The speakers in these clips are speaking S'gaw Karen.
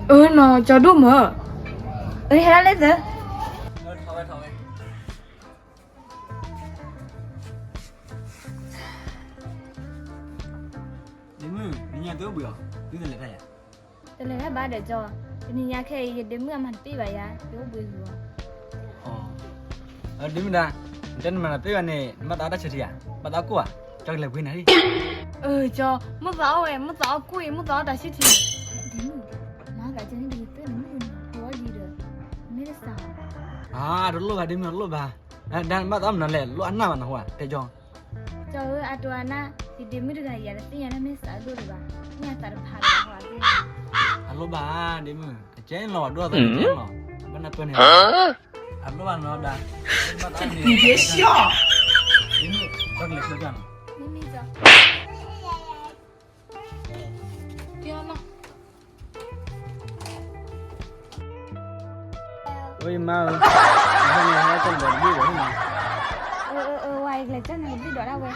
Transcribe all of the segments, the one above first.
အၢနီၤ ကၠီဒိၣ်မး, အၢ ဟဲဒၣ်လဲၣ်သၢ ဒ့မုၣ် နညါသုအိၣ်ဘှံးအီၤ သုတလဲၤတၢ်ယၤ, တလဲၤတၢ်ဘၣ်ဒီးကၠီ, တနံၤညါခဲအံၤ ယဒ့မုၣ်အမၤတပ့ၢ်ဘၣ်ယၤ ယအိၣ်ဘှံးဂ့ၤအီၤ, ဒ့မုၣ်ဒါ, နတဲနမၤတပ့ၢ်ဘၣ်န့ၣ် နဘၣ်သးအီၣ်တၢ်ဆၢထံဧါ, ဘၣ်သးအီၣ်ကိၣ်ဧါ, ကၠီကလဲၤပှ့ၤနၤဒံး, အၢ ကၠီ, မ့ၢ်သးအီၣ်ဝဲ မ့ၢ်သးအီၣ်ကိၣ်အံၤ မ့ၢ်သးအီၣ်တၢ်ဆံၣ်ထံ, ဒ့မုၣ်, မၤသးကဲန့ၣ်ဒ်သိးနမုၣ်န့ၣ် ဖိအီၣ်ဒံးဒီး, မ့ၢ်တစး, အါ တလိၣ်ဘၣ်ဒ့မုၣ် တလိၣ်ဘၣ်, ဒါနဘၣ်သးအီၣ်မနုၤလဲၣ် လိၣ်အနၢ်ဘၣ်နဟူဧါ တဲကၠီ ကၠီဧၢ အတိအနၢ်, ယဒ့မုၣ်တဂၤအံၤ ယတသ့ၣ်ညါတၢ်မ့ၢ်စးဒိၣ်လၢၤဘၣ်, သ့ၣ်ညါသးတဖးလၢၤဘၣ်ဟီဧါ, အလိၣ်ဘၣ်ဒ့မုၣ်, အကဲလီၤ ဒိၣ်အသးကဲလီၤ, ဘၣ်နၢ်ပၢၢ်န့ၣ်, အလိၣ်ဘၣ်နီၤဒါ, ဒ့မုၣ်, ကၠီကလဲၤချၢပျၢ်နီၤ, မ့မ့ၢ်ကၠီ အိၣ်ယမါဧၢ, ဟဲန့ၣ်ဟဲကၢ်နဘျုးဒီးန့ၣ်, အၢ အၢ အၢ ဝဲယကလဲၤကၢ်နဘျုးဒီးဒၣ်ဝဲ,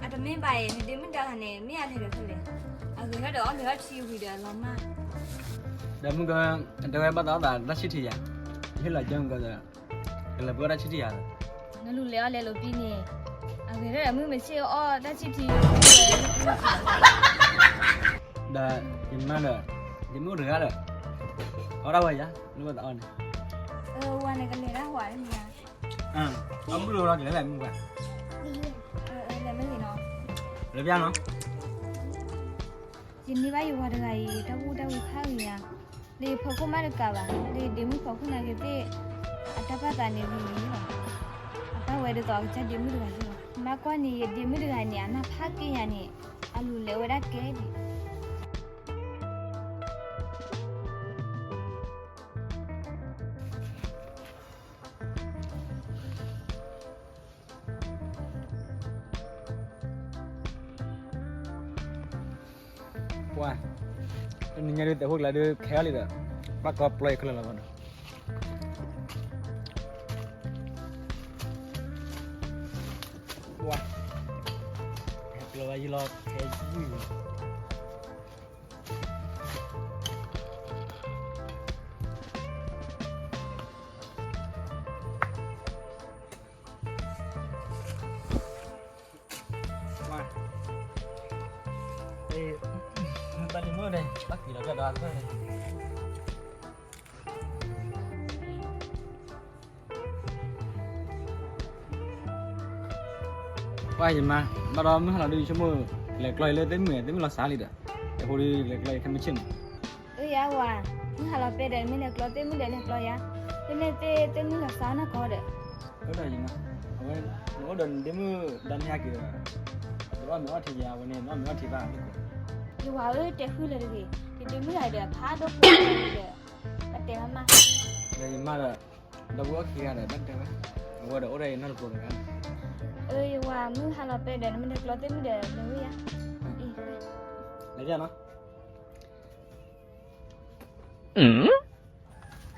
အတမ့ၢ်ဘၣ်အံၤ နဒ့မုၣ်ဒါဂၤန့ၣ် မ့ၢ်အလဲၤဒီးဖဲလဲၣ်, အဂဲၤထီၣ်ဒီးအီၣ်မ့ၤအီထံဝံၤဒီးအလီၤမၢ်, ဒီးမုၢ်ကၢ, အတဲဝဲဘၣ်သးအီၣ်သးတၢ်ဆံၣ်ထံယၤ, ယဟ့ၣ်လီၤကၢမုၢ်ကၢဒီး ကလဲၤပှ့ၤအီၣ်တၢ်ဆံၣ်ထံယၤ, နလူၤလဲၤအီၣ်လဲၤလိာ်ပံၤန့ၣ်, အဂဲၤထီၣ်ဒီးမုၢ်မ့ၢ်ဆ့ၣ်အီၣ်တၢ်ဆံၣ်ထံ, ဒီးယမါဒီး, ယမ့ၢ်အိၣ်တဂၤဒီး, အီၣ်ဒၣ်ဝဲယၤ, လၢဘၣ်သးအီၣ်န့ၣ်, အဝၤန့ၣ်ကလဲၤဒၣ်ဟူးန့ၣ်ဧါ, အမုၢ်လီၤကလဲၤလဲၣ်မုၢ်ဘၣ်, လဲၤမ့ၢ်လံနီၤ, လဲၤပျၢ်နီၤ ယန့ၢ်ဘၣ်ယဝၤတဂၤအံၤ တၢ်ဘူၣ်တၢ်ဝံၤဖးဂ့ၤဧါ, လၢယဖီခိၣ်မးတကးဘၣ်, လၢယဒ့မုၣ်ဖီခိၣ်နာ်က့သ့ၣ်, အတၢ်ပာ်သးန့ၣ်ဂ့ၤဂ့ၤလီၤ, အပၢ်ဝဲဒ်သိးအကစၢ်ဒ့မုၣ်တဂၤလီၤ, မၤကွၢ်န့ၣ် ယဒ့မုၣ်တဂၤန့ၣ် အနၢ်ဖးက့ၤယၤန့ၣ်, အလူၤလဲၤဝဲဒၣ်ကဲဒံး ပှၤ, တနံၤညါဒုး သဲးဖိကျါဒုး ခဲအီၤလံဒီး, ဘၣ်ကီပျီယချၢလီၤဘၣ်ဒီး, ပှၤ, ဟဲပျီဝဲယလီၤ ခဲယုၢ် တၢ်လံၤမုၣ်န့ၣ် ဘၣ်က့ၤလီၤကဒီးအသၢၣ်န့ၣ်, ပှၤယမါ, ဘၣ်ဒီးမုၢ်ဟါလီၤဒုး ယဆိကမိၣ် လဲၤကျီယၤလၢသ့ၣ်မုၣ် သ့ၣ်မုၣ်လီၤစှၤလံဒီး, အဃိဒုး လဲၤကျီယၤခဲမုၢ်ဆ့ၣ်မး, အၢ ယၤဝၤ, မုၢ်ဟါလီၤပဲဒီး နမ့ၢ်လဲၤကျီသ့ၣ်မုၣ်ဒီး လဲၤကျီယၤ, ဖဲန့ၣ်သ့ၣ် သ့ၣ်မုၣ်လီၤစှၤနီၢ်ကီၢ်ဒီး, အၢ ဒီးယမါ, အဝဲ, နအိၣ်ဒီးနဒ့မုၣ်ဒါန့ၣ်ဟဲက့ၤဒီး, နအီၣ်မ့ၤအီထံယၤ အဝဲန့ၣ် နအီၣ်မ့ၤအီထံဘၣ်လၢ, ယဝၤဧၢ တဲဃုလၢၤတဂ့ၤ, ယဒ့မုၣ်ဂၤဒီး ဖးဒိၣ်ဖိဒီး, ပတဲမးမး, ဒီးယမါဒီး, ဒီပုၢ်ဝဲၢ်ခံဂၤဒီး ဘၣ်တဲဝဲ, အဝဲဒီးအိၣ်ဒီးယနီၢ်တပူၤတဂၤ, အၢ ယဝၤ မုၢ်ဟါလီၤပဲဒီး နမ့ၢ်လဲၤကျီသ့ၣ်မုၣ်ဒီး လဲၤဝဲယၤ, လဲၤယၤနီၤ ဒီး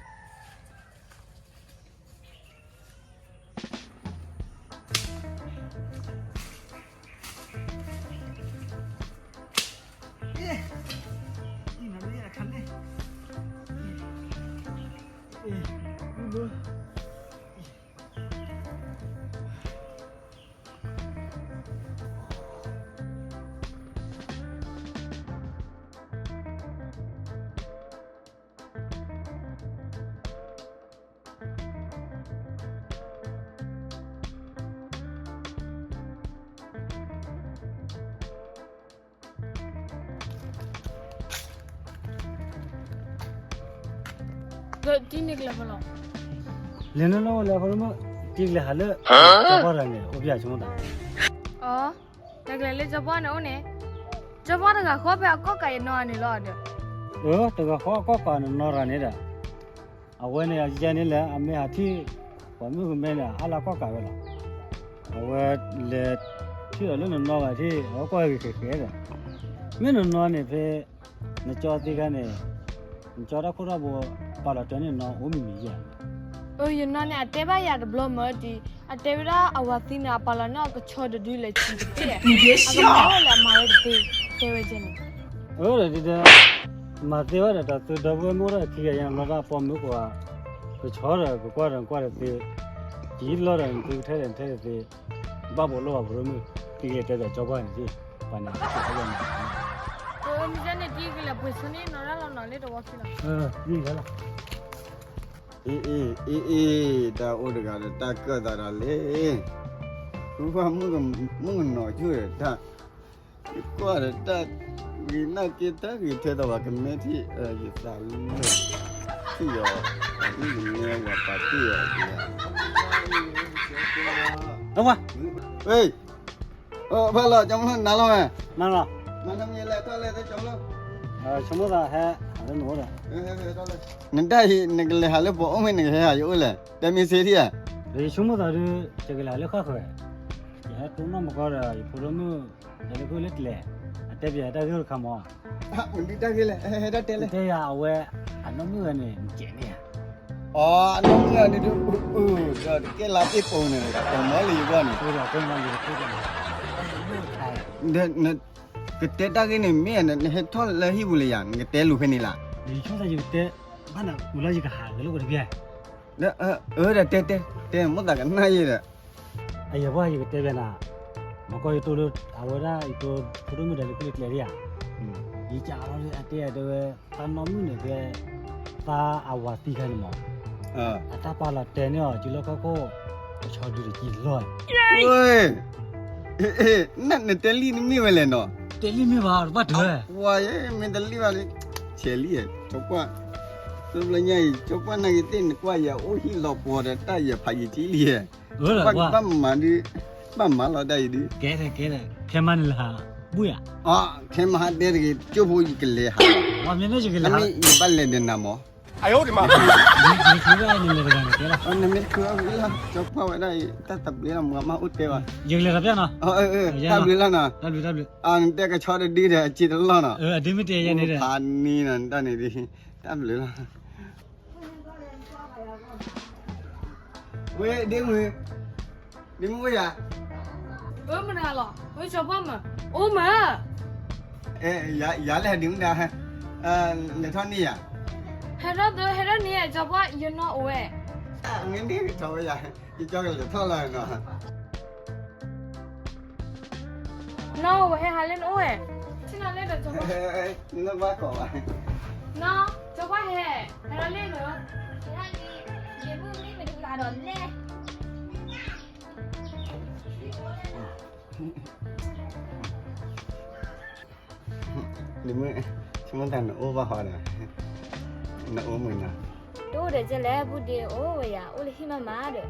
တံၤန့ၣ်ကလဲၤဖဲလဲၣ်, လဲၤနုာ်လီၤဝဲလဲၤဖဲလဲၣ်မး, တံၤကလဲၤဟးလၢ, ကၠီပှၢ်တဂၤန့ၣ် အိၣ်ဖျဲၣ်ဆိကမိၣ်သး, အၢ, တၢ်ကလဲၤလၢကၠီပှၢ်န့ၣ်အိၣ်န့ၣ်, ကၠီပှၢ်တဂၤဃီဖဲအကီၢ်ကးယနီၢ်န့ၣ်လီၤဒီး, အၢ တဂၤဃီအကီၢ်ကးန့ၣ်နီၢ်ရၤန့ၣ်ဒီး, အဝဲန့ၣ် အယဲန့ၣ်လဲၣ် အမ့ၢ်ဟးထံၣ်, ပှၤမုၣ်ကမဲန့ၣ် အါလၢကီၢ်ကးဝဲလီၤ, အဝဲလဲၤ, ထံၣ်ဒီးလၢနနီၢ်ဂၤထံၣ် အဝဲကွၢ်ဂ့ၤဃဲၤဃဲၤဒီး, မ့ၢ်နနီၢ်န့ၣ်ဖဲ, နကၠီသ့ခါန့ၣ်, နကၠီတၢ်ခိၣ်ထီၣ်ဘိ, ပာ်လီၤတၢ်န့ၣ်နီၢ်အိၣ်မံၤမံၤယဲၢ်, အၢ ယနီၢ်န့ၣ် အတဲဘၣ်ယၤတဘျီမၢဒံး, အတဲဝဲဒၣ်အဝၤသံန့ၣ် အပာ်လီၤန့ၢ်အီၤကဆီတဒုလၢာ်ဆံတသ့, အကမၤဝဲလဲၣ် အမၤဝဲတသ့, တဲဝဲဒ်န့ၣ်. အၢ ဒီးဒ်ဒီး မၤသ့ဝဲဒီး တၢ်သုဒီပုၢ်ဝဲၢ်မ့ၢ်အိၣ်ဒီးခံဂၤညါ လီၤဒၣ်ပိာ်မုၣ်ကိးဂၤ, ကဆီဒီးကကွၢ်ဒီးကွၢ်တသ့, ကံလီၤဒီးနသုကထဲဒီးနထဲတသ့, ဘၣ်ဘိးလိၣ်ဘၣ်ဖိဒိၣ်မုၣ်, တံၤကလဲၤတဲဒီးကၠီပှၢ်န့ၣ်သ့, ပှၤန့ၣ် မ့ၢ်န့ၣ် တံၤကလဲၤပှ့ၤဆၢန့ၢ်နီၢ်ရၣ်လီၤနီၤလၢတဝီခံလီၤ. အ့ အ့ အ့ အ့ တၢ်အိၣ်တဂၤဒီးတၢ်ကၢၣ်သးဒီးလံ, ဃုဖၣ်မုၣ်ကနီၤကၠိဒီးတၢ်, ယကွၢ်ဒီးတၢ်ဂ့ၤနာ်က့ တၢ်ဂ့ၤထဲသိးပှၤကမဲထံၣ်, ယသးလၢထံၣ်ဒီး, မုၣ်ကမဲဝဲပာ်တ့ၢ်အီၤဒ်, အဝဲ ဖဲလီၤ ကၠီမုၣ်နၤလီၤဝဲ, နၤလီၤ, မၤနမံၤလဲၤထီၣ်လဲၤသ့ကၠီမုၣ်, ဆိကမိၣ်သးဟဲ, နတၢ်အံၤ နကလဲၤဟးလၢပှၤအိၣ်မ့ၢ်နကဟဲဟးယအိၣ်လဲၣ်, တဲမ့ၢ်စ့ထံၣ်ဧါ, ယဆိကမိၣ်သးဒုး, ယကလဲၤဟးလၢဃၣ်ဃၢၤ, ယဟဲတိၢ်နီၣ်မကီဒီး ယဖိဒိၣ်မုၣ်, ဒီးလၢခိၣ်လၢကျဲ, အတဲပၠးတၢ်ဂ့ၢ်တခါမး, မနုၤတၢ်ဂ့ၢ်လဲၣ်, ဟဲတၢ်တဲလဲၣ်, တဲယၤအဝဲ, အနီၢ်မုၣ်ဝဲန့ၣ် နကဲးန့ၢ်ဧါ, အနီၢ်မုၣ်ဝဲန့ၣ်ဒုး, ဒီးတကဲလၢပ့ၣ်ပိာ်န့ၣ် တမီလၢယဂီၢ်န့ၣ်, ကတဲတၢ်ဂ့ၢ်န့ၣ်မ့ၢ်, နဟဲထီၣ်လၢဟံၣ်ပူၤလၢယၤ နကတဲလူၤဖဲန့ၣ်လၢ, ယဆိကမိၣ်သးယကတဲ, ဘၣ်နၤဝံၤလီၤယကဟးဂဲၤလိာ်ကွဲတဘျီ, ဒီးတဲတဲ, တဲမ့ၢ်သးကနၣ်ယဲဒီး, အယဲၢ်ပှၢ်ယကတဲပၠးနၤ, မကီယတိၢ်လၢ, အဝဲဒၣ်ယတိၢ်ဖိဒိၣ်မုၣ်ဒီးလၢခိၣ်လၢကျဲဒ်ဧါ, ယကးလီၤလၢအတဲယၤတဲဝဲ, သးနီၢ်မုၣ်န့ၣ်တဲ, သးအဝၤသံခါန့ၣ်မး, အတၢ်ပာ်လီၤတဲာ်န့ၢ်အီၤ စုလီၢ်ခီၣ်ခိၣ်, ကဆီဒုတကံလီၢ်, နတဲလံနမ့ၢ်ဝဲလဲၣ်နီၤ, တဲလံမ့ၢ်ဘၣ်တဘၣ်တၢၢ်, ဝဲမ့ၢ်တလံဘၣ်, ဆဲးလံ, ကၠီပှၢ်, တဘျီညါအံၤ ကၠီပှၢ်နာ်က့ၤသ့ၣ်နကွၢ်ယၤအိၣ်ဟံၣ်လီၤပှီၤဒီးတၢ်ယဖးယံာ်ထံလံ, ဘၣ်မၤဒုး, ဘၣ်မၤလီၤတၢ်အံၤဒုး, ကဲ, ခဲမးန့ၣ်လၢဟး, ဘူၣ်ယၤ, ခဲမးဟးတဲတဂ့ၤ ကၠိဖိယကလဲၤဟး, မ့မ့ၢ်ယဘၣ်လဲၤဒီးနၤမး, နမ့ၢ်တချုးအီၤဝံၤလီၤ ကၠီပှၢ်ဝဲဒၣ်အံၤ တၢ်သဘျ့လီၤ မၤမၤအိၣ်တဲဘၣ်, ယကလဲၤတပျၢ်နီၤ, တၢ်ဘျုးလီၤနီၤ, တၢ်ဘျုးတၢ်ဘျုး, နတဲကဆီတဒုဒီးအစ့တလီၢ်နီၤ, အဒုမ့ၢ်တဲယၤန့ၣ်ဒီး, ဖးနံၤနီၤ နတၢ်န့ၣ်ဒုး, တၢ်ဘျုးလီၤ ဝဲဒ့မုၢ်, ဒ့မုၢ်အိၣ်ယၤ, မနုၤလီၤ, ဝဲကၠီပှၢ်မး, အိၣ်မး, ယၤလဲၣ်ဒ့မုၢ်ဒၣ်, လဲၤထီၣ်န့ၢ်ယၤ, ဟဲထီၣ်သၢ ဟဲထီၣ်န့ၢ်ယၤ ကၠီပှၢ် ယနီၢ်အိၣ်ဝဲ, မ့ၢ်န့ၢ်ကထီၣ်ဝဲယၤ, ယကၠီကလဲၤထီၣ်လီၤနီၤ နီၢ်ဝဲဟဲဟးလၢ နအိၣ်ဝဲ, ဆ့ၣ်နီၤလၢဒီးကၠီပှၢ်, နဘၣ်ကိးဘၣ်, နီၢ် ကၠီပှၢ်ဟဲ, ဟဲထီၣ်လၢနီၤ, ဟဲထီၣ်လံ, ဒ့မုၢ်မ့ၢ်မတၤဒီးလဲၣ်, ဒ့မုၢ်, ဆိကမိၣ်တၢ်နအိၣ်ဘၣ်ဟီဒီး, နအိၣ်မုာ်နီၤ, တအိၣ်ဒီးကဲလဲၣ် ပုၢ်ဒ့အိၣ်ဝဲယၤ အိၣ်လၢဟံၣ်မးမးဒီး,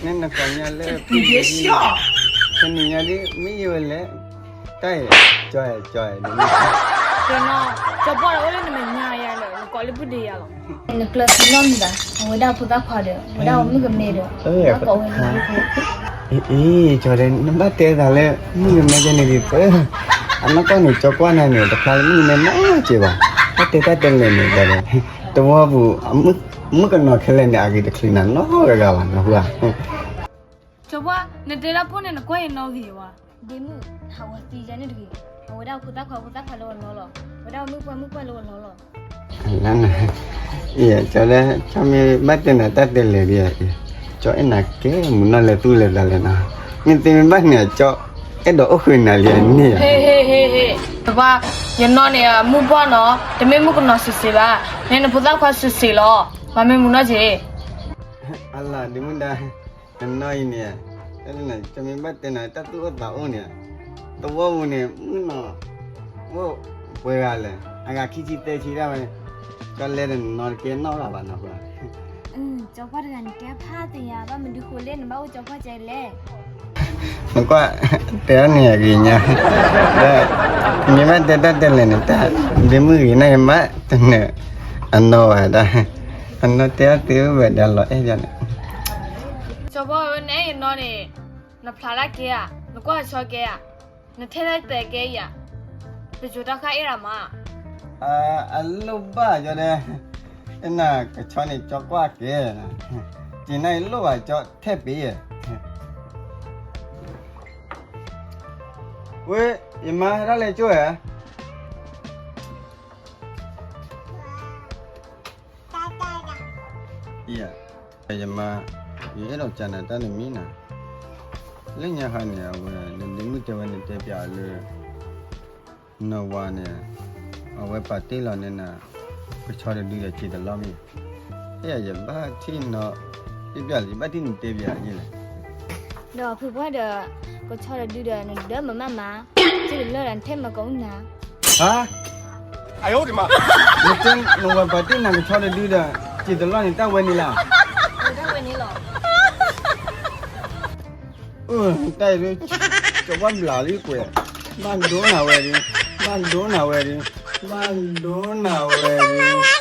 နနကိးညါလၢ, တနံၤညါဒ်မ့ၢ်ယိာ်ဝဲလဲၣ်, တၢ်အံၤ, ကၠီ, ကၠီ, ကၠီပှၢ်ဒီးအိၣ်လၢနမဲာ်ညါယၤဒီး နကိးလၢပုၢ်ဒ့ယၤလီၤ, နကျၢၤသံလီၤမံၤဘၣ်, အဝဲဒၣ်ဖိသၣ်ခွါဒီး အဝဲဒၣ်မုၣ်ကမဲဒီး, ကိးဝဲန့ၣ်, အ့ ကၠီဒီး နဘၣ်တဲသးလၢ မုၣ်ကမဲကဲန့ၣ်ဒ်သိး, အနီၢ်ကီၢ်န့ၣ် ကၠီကွၢ်နၤန့ၣ် တဖျါလၢမုၣ်ကမဲနီတစဲးဘၣ်, ဘၣ်တဲတၢ်တဲလဲၣ်န့ၣ်ဒီး, တဝီပူၤ, မုၣ်ကနီၤခဲလၢာ်န့ၣ် အဂ့ၤတချုးနၤနီတဂၤဘၣ် နဟူဧါ ကၠီပှၢ် နတဲဒၣ်ဖိန့ၣ် နကွၢ်ယနီၣ်ဂ့ၤဝဲ, ဒ့မုၣ်, ဟးဝဲသံယဲန့ၣ်တဂ့ၤ, အဝဲဒၣ်ဖိသၣ်ခွါ ဖိသၣ်ခွါလၢဝဲလီၤလီၤ, ဝဲဒၣ်မုၣ်ပှၢ် မုၣ်ပှၢ်လၢဝဲလီၤလီၤ, လၢန, အ့ ကၠီဒီး ကၠီမ့ၢ်ဘၣ်တဲနၤတၢ်တဲလဲၣ်ဒ်အံၤ, ကၠီအဲၣ်နၤကဲ မုၢ်နီၢ်လဲၤသူၣ်လဲၤသးလဲၣ်နီၤ, မ့ၢ်သ့မ့ၢ်ဘၣ်န့ၣ် ကၠီအဲၣ်ဒိးအိၣ်ဃုာ်နၤလံန့ၣ်ဧါ, ဟ့ ဟ့ ဟ့ ဟ့, ကၠီပှၢ်, ယနီၢ်န့ၣ် မုၣ်ပှၢ်နီၤ, တမ့ၢ်မုၣ်ကနီၤစံးစ့းဘၣ်, မ့ၢ်နဖိသၣ်ခွါစံးစ့းလီၤ, မၤမ့ၢ်မုၢ်နီၢ်က့ၤ အလၤ ဒ့မုၣ်ဒါ, နနီၢ်အံၤန့ၣ်, တၢ်လၢနၤ ကၠီမ့ၢ်ဘၣ်တဲနၤ တၢ်သူၣ်အိၣ်သးအိၣ်န့ၣ်, တဝီပူၤန့ၣ် မုၣ်နီၢ်, အိၣ်ပှဲၤဂၤလဲၣ်, အဂၤခံဆံသၢဆံဒၣ်ဝဲ, ကၠီလဲၤဒီးနနီၢ်တကဲနီၣ်ဂၤဘၣ်နီၤ, ကၠီပှၢ်တဂၤန့ၣ် တဲဖးသ့ၣ်ညါ ဘၣ်မနုၤဃိလဲၣ် နဘၣ်အိၣ်ကၠီပှၢ်ကဲလဲၣ် နကွၢ်, တဲအီၤန့ၣ်အဂ့ၤညါ, ဒီး, မ့ၢ်ဘၣ်တဲတၢ်တဲလဲၣ်န့ၣ် တၢ်, ဒ့မုၣ်ဂ့ၤန့ၣ်မး, တနၢၤ, အနီၢ်ဝဲဒၣ်, အနီၢ်တဲအီၤသ့ဝဲဒၣ်လီၤအဲၣ်ယၤန့ၣ်, ကၠီပှၢ်ဧၢ နအဲၣ်ယနီၢ်န့ၣ်, နဖျါလၢကဲဧါ, နကွၢ်ကဆီကဲဧါ, နထဲတၢ်တဲကဲဧါ, ပစိၤတၢ်ဃၣ်အဲၣ်ရမး အလိၣ်ဘၣ်ကၠီဒီး, နကဆီန့ၣ် ကၠီကွၢ်ကဲ, က့ၤနၤအံၤလိၣ်ဘၣ်ကၠီထဲပ့ၤ ဝဲ, ယမါဟဲဒၣ်လဲၤကၠိၣ်ဧါ. ယမါ, ယအဲၣ်ဒိးကနၤတၢ်တမံၤနၤ, လၢညါခါန့ၣ် အဝဲ နဒ့မုၣ်တဲဝဲ နတဲပျးလၢ နဝၤန့ၣ် အဝဲပာ်တ့ၢ်လီၤန့ၢ်နၤ ကဆီတဒုဒီးစံာ်တလီၢ်မ့ၢ်, အဲၣ်ယဘၣ်ထံၣ်နီၤ, တဲပျးလၢ ယဘၣ်ထံၣ်နတဲပျးယလဲၣ်. ဒီးဖုပှၢ်ဒီး ကဆီတဒုဒီး နဒၢမမၢ်မး, စံာ်တလီၢ်ဒီး နထဲမၤကိးနၤ, ဟါ, နတဲ နဝၤပာ်တ့ၢ်နၤကဆီတဒုဒီး စံာ်တလီၢ်န့ၣ် တၢ်ဝဲန့ၣ်လီၤ. တၢ်အံၤ ကဘၣ်ဘျးလံကွဲး, ဘၣ်ဒိနၤဝဲဒၣ်, ဘၣ်ဒိနၤဝဲဒၣ်, ဘၣ်ဒိနၤဝဲဒၣ်.